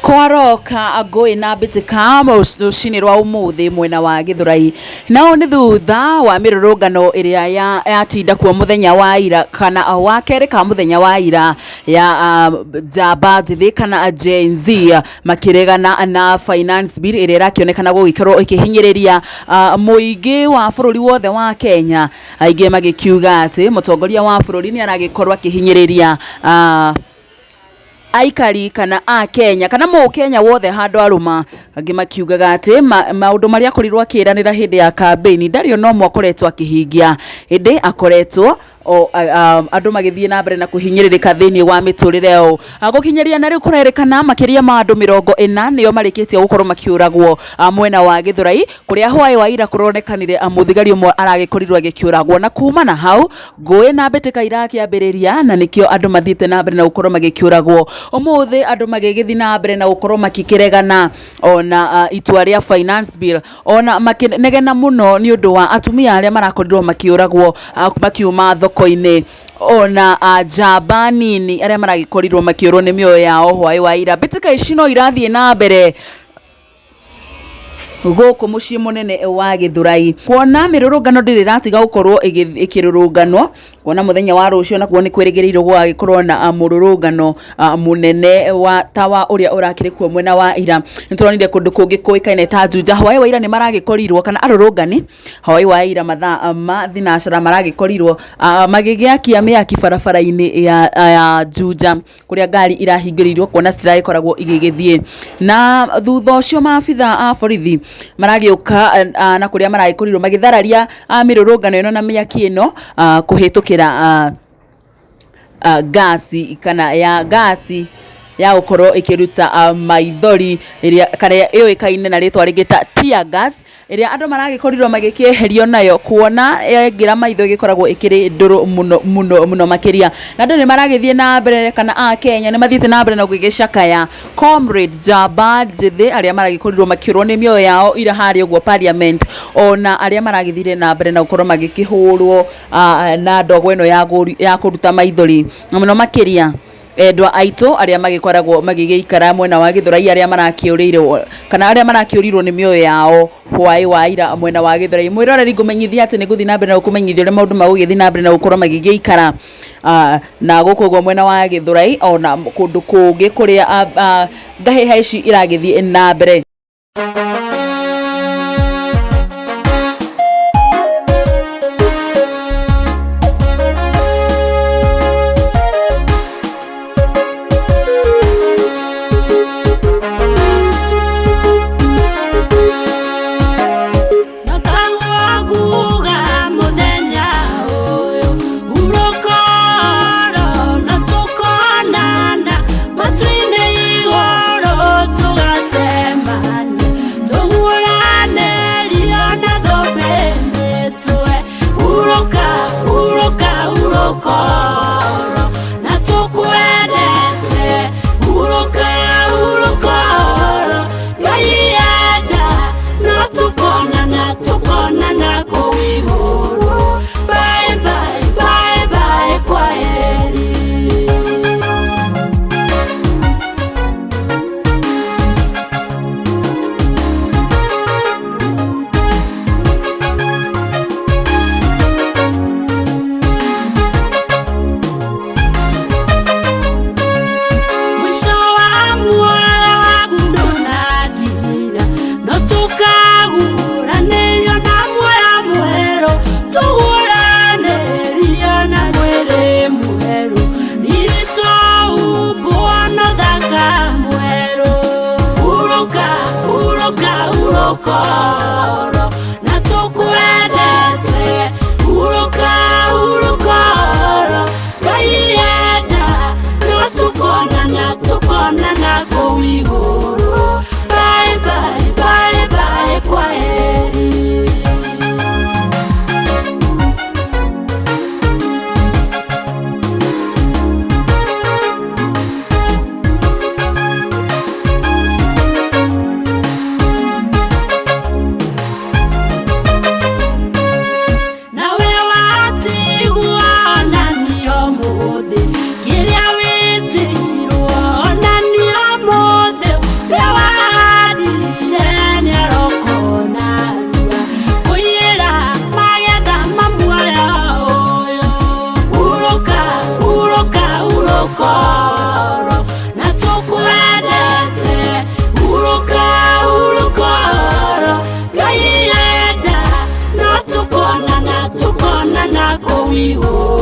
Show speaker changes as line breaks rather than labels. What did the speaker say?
Kwaroka ngũĩ na mbĩtĩka rũcinĩ rwa ũmũthĩ mwena wa Gĩthũrai. Nao nĩ thutha wa mĩrũrũngano ĩrĩa yatinda kuo mũthenya wa ira kana wa kerĩ ka mũthenya wa ira ya njamba njĩthĩ kana Gen Z makĩregana na finance bill ĩrĩa ĩrakĩonekana gũgĩkorwo ĩkĩhinyĩrĩria mũingĩ wa bũrũri wothe wa Kenya. Aingĩ magĩkiuga atĩ mũtongoria wa bũrũri nĩ aragĩkorwo akĩhinyĩrĩria aikari kana a Kenya kana mũkenya wothe handũ arũma. Angĩ makiugaga atĩ maũndũ marĩa akorirwo akĩranĩra hĩndĩ ya kambĩini ndarĩ ona ũmwe akoretwo akĩhingia, ĩndĩ akoretwo o andũ magĩthiĩ na mbere na kũhinyĩrĩrĩka thĩinĩ wa mĩtũrĩre yao. Gũkinyĩria na rĩu kũrerĩkana makĩria ma andũ 40 nĩo marĩkĩtie gũkorwo makĩũragwo mwena wa Gĩthũrai, kũrĩa hwaĩ wa ira kũronekanire mũthigari ũmwe aragĩkorirwo agĩkĩũragwo, na kuma na hau ngũĩ na mbĩtĩka irakĩambĩrĩria, na nĩkĩo andũ mathiĩte na mbere na gũkorwo magĩkĩũragwo. Ũmũthĩ andũ magĩgĩthiĩ na mbere na gũkorwo makĩkĩregana ona itua rĩa finance bill, ona makĩnegena mũno nĩ ũndũ wa atumia arĩa marakorirwo makĩũragwo makiuma thoko-inĩ, ona njamba nini arĩa maragĩkorirwo makĩũrwo nĩ mĩoyo yao hwaĩ wa ira. Mbĩtĩka ici no irathiĩ na mbere gũkũ mũciĩ mũnene wa Gĩthũrai, kuona mĩrũrũngano ndĩrĩ ĩratiga gũkorwo ĩkĩrũrũnganwo, kuona mũthenya wa rũciũ nakuo nĩ kwĩrĩgĩrĩirwo gũgagĩkorwo na mũrũrũngano mũnene wa ta wa ũrĩa ũrakĩrĩ kuo mwena wa ira. Nĩ tũronire kũndũ kũngĩ kũĩkaine ta Juja hwaĩ wa ira nĩ maragĩkorirwo kana arũrũngani hwaĩ wa ira mathaa ma thinacara maragĩkorirwo magĩgĩakia mĩaki barabara-inĩ ya Juja, kũrĩa ngari irahingĩrĩirwo kuona citiragĩkoragwo igĩgĩthiĩ. Na thutha ũcio maabitha a borithi maragĩũka na kũrĩa maragĩkorirwo magĩthararia mĩrũrũngano ĩno na mĩaki ĩno kũhĩtũkĩra ngasi kana ya ngasi ya gũkorwo ĩkĩruta maithori ĩrĩa kana yũĩkaine na rĩtwa rĩngĩ ta tear gas, ĩrĩa andũ maragĩkorirwo magĩkĩeherio nayo kuona yaingĩra maitho ĩgĩkoragwo ĩkĩrĩ ndũrũ mũno mũno mũno makĩria. Na andũ nĩ maragĩthiĩ na mbere kana a Kenya nĩ mathiĩte na mbere na gũgĩcakaya comrade njamba njĩthĩ arĩa maragĩkorirwo makĩũrwo nĩ mĩoyo yao ira harĩa ũguo parliament, ona arĩa maragĩthire na mbere na gũkorwo magĩkĩhũrwo na ndogo ĩno ya kũruta maithori, na mũno makĩria endwa aitũ arĩa magĩkoragwo magĩgĩikara mwena wa Gĩthũrai, arĩa marakĩũrĩirwo kana arĩa marakĩũrirwo nĩ mĩoyo yao hwaĩ wa ira mwena wa Gĩthũrai. Mwĩroreri, ngũmenyithia atĩ nĩ ngũthiĩ na mbere na gũkũmenyithia ũrĩa maũndũ magũgĩthiĩ na mbere na gũkorwo magĩgĩikara na gũkũ ũguo mwena wa Gĩthũrai, ona kũndũ kũngĩ kũrĩa ngahĩha ici iragĩthiĩ na mbere.
Urukoro na tukwendete, uruka urukoro Ngai enda no tukonana, tukonana kũu igũrũ. Bye bye, bye bye, kwaheri. kũu igũrũ.